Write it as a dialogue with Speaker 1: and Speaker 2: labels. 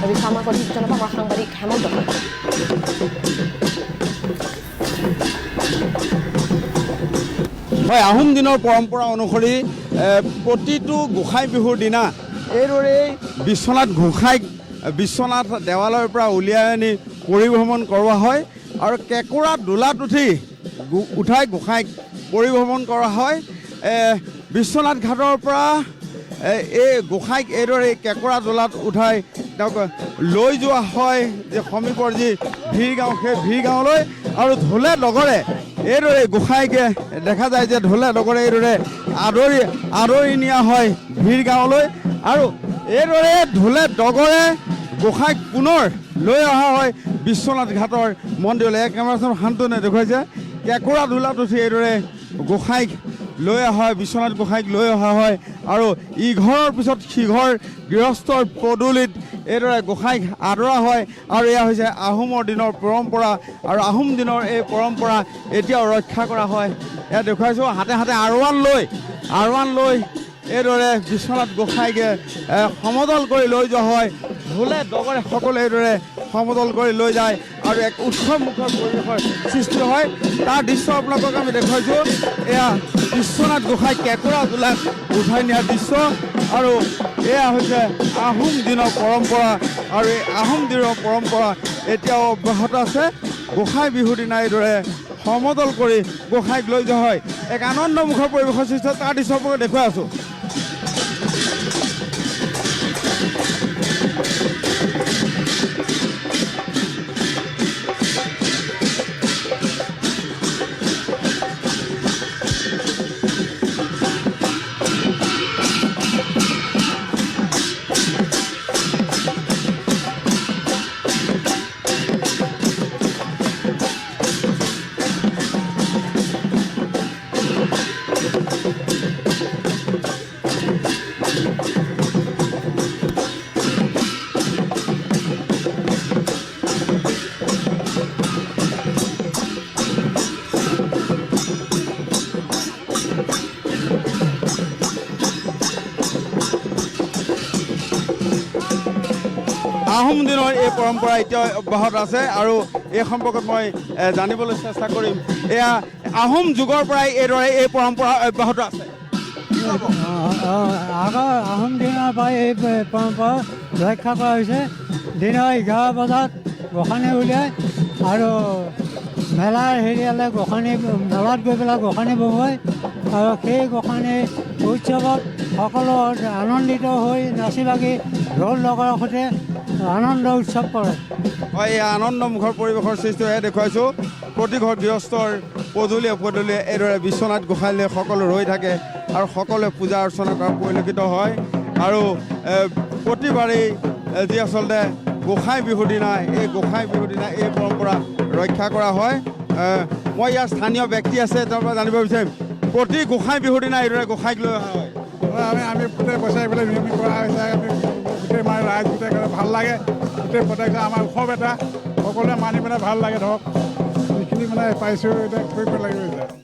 Speaker 1: এই বিষয়ে আমাক অধিক জনাব আমাৰ সাংবাদিক হেমন্ত শইকীয়াই।
Speaker 2: হয়, আহোম দিনৰ পৰম্পৰা অনুসৰি প্ৰতিটো গোসাঁই বিহুৰ দিনা এইদৰেই বিশ্বনাথ গোসাঁইক বিশ্বনাথ দেৱালয়ৰ পৰা উলিয়াই আনি পৰিভ্ৰমণ কৰোৱা হয় আৰু কেঁকোৰা দোলাত উঠি উঠাই গোসাঁইক পৰিভ্ৰমণ কৰা হয়। বিশ্বনাথ ঘাটৰ পৰা এই গোসাঁইক এইদৰে কেঁকোৰা দোলাত উঠাই তেওঁক লৈ যোৱা হয় যে সমীপৰ যি ভিৰগাঁও, সেই ভিৰগাঁৱলৈ। আৰু ঢোলে ডগৰে এইদৰে গোসাঁইকে দেখা যায় যে ঢোলে ডগৰে এইদৰে আদৰি আদৰি নিয়া হয় ভিৰগাঁৱলৈ। আৰু এইদৰে ঢোলে ডগৰে গোসাঁইক পুনৰ লৈ অহা হয় বিশ্বনাথ ঘাটৰ মন্দিৰলৈ। এই কেমেৰাচন শান্তনে দেখুৱাইছে কেঁকোৰা দোলাত উঠি এইদৰে গোসাঁইক লৈ অহা হয়, বিশ্বনাথ গোসাঁইক লৈ অহা হয়। আৰু ইঘৰৰ পিছত সিঘৰ গৃহস্থৰ পদূলিত এইদৰে গোসাঁইক আদৰা হয়। আৰু এয়া হৈছে আহোমৰ দিনৰ পৰম্পৰা আৰু আহোম দিনৰ এই পৰম্পৰা এতিয়াও ৰক্ষা কৰা হয়। এয়া দেখুৱাইছোঁ হাতে হাতে আৰোৱান লৈ এইদৰে বিশ্বনাথ গোসাঁইকে সমদল কৰি লৈ যোৱা হয়। ঢোলে ডগৰে সকলোৱে এইদৰে সমদল কৰি লৈ যায় আৰু এক উৎসৱমুখৰ পৰিৱেশৰ সৃষ্টি হয়। তাৰ দৃশ্য আপোনালোকক আমি দেখুৱাইছোঁ। এয়া বিশ্বনাথ গোসাঁই কেঁকোৰা দোলাত উঠাই নিয়াৰ দৃশ্য। আৰু এয়া হৈছে আহোম দিনৰ পৰম্পৰা আৰু এই আহোম দিনৰ পৰম্পৰা এতিয়াও অব্যাহত আছে। গোসাঁই বিহুৰ দিনা এইদৰে সমদল কৰি গোসাঁইক লৈ যোৱা হয়। এক আনন্দমুখৰ পৰিৱেশৰ সৃষ্টি হয়, তাৰ দৃশ্য আপোনালোকক দেখুৱাই আছোঁ। আহোম দিনৰ এই পৰম্পৰা এতিয়াও অব্যাহত আছে আৰু এই সম্পৰ্কত মই জানিবলৈ চেষ্টা কৰিম। এয়া আহোম যুগৰ পৰাই এইদৰে এই পৰম্পৰা অব্যাহত আছে।
Speaker 3: আগৰ আহোম দিনৰ পৰাই এই পৰম্পৰা ৰক্ষা কৰা হৈছে। দিনৰ 11 বজাত গোসাঁনী উলিয়াই আৰু মেলাৰ হেৰিয়ালে গোসাঁনী মেলাত গৈ পেলাই গোসাঁনী বহুৱাই আৰু সেই গোসাঁনী উৎসৱত সকলো আনন্দিত হৈ নাচি বাগি ঢোল নগৰৰ সৈতে আনন্দ উৎসৱ কৰে।
Speaker 2: হয়, এই আনন্দমুখৰ পৰিৱেশৰ সৃষ্টি হয় দেখুৱাইছোঁ। প্ৰতিঘৰ গৃহস্থৰ পদূলিয়ে পদূলিয়ে এইদৰে বিশ্বনাথ গোসাঁইলৈ সকলো ৰৈ থাকে আৰু সকলোৱে পূজা অৰ্চনা কৰা পৰিলক্ষিত হয়। আৰু প্ৰতিবাৰেই যি আচলতে গোসাঁই বিহুৰ দিনা, এই গোসাঁই বিহুৰ দিনা এই পৰম্পৰা ৰক্ষা কৰা হয়। মই ইয়াৰ স্থানীয় ব্যক্তি আছে, তেওঁৰ পৰা জানিব বিচাৰিম, প্ৰতি গোসাঁই বিহুৰ দিনা এইদৰে গোসাঁইক লৈ অহা হয়।
Speaker 4: আমি প্ৰত্যেক বছৰে এইফালে নিয়ম কৰা হৈছে। আমি গোটেই মানে ৰাইজ গোটেই ভাল লাগে, গোটেই প্ৰত্যেক আমাৰ উৎসৱ এটা সকলোৱে মানি পেলাই ভাল লাগে। ধৰক যিখিনি মানে পাইছোঁ এতিয়া কৰিব লাগিব।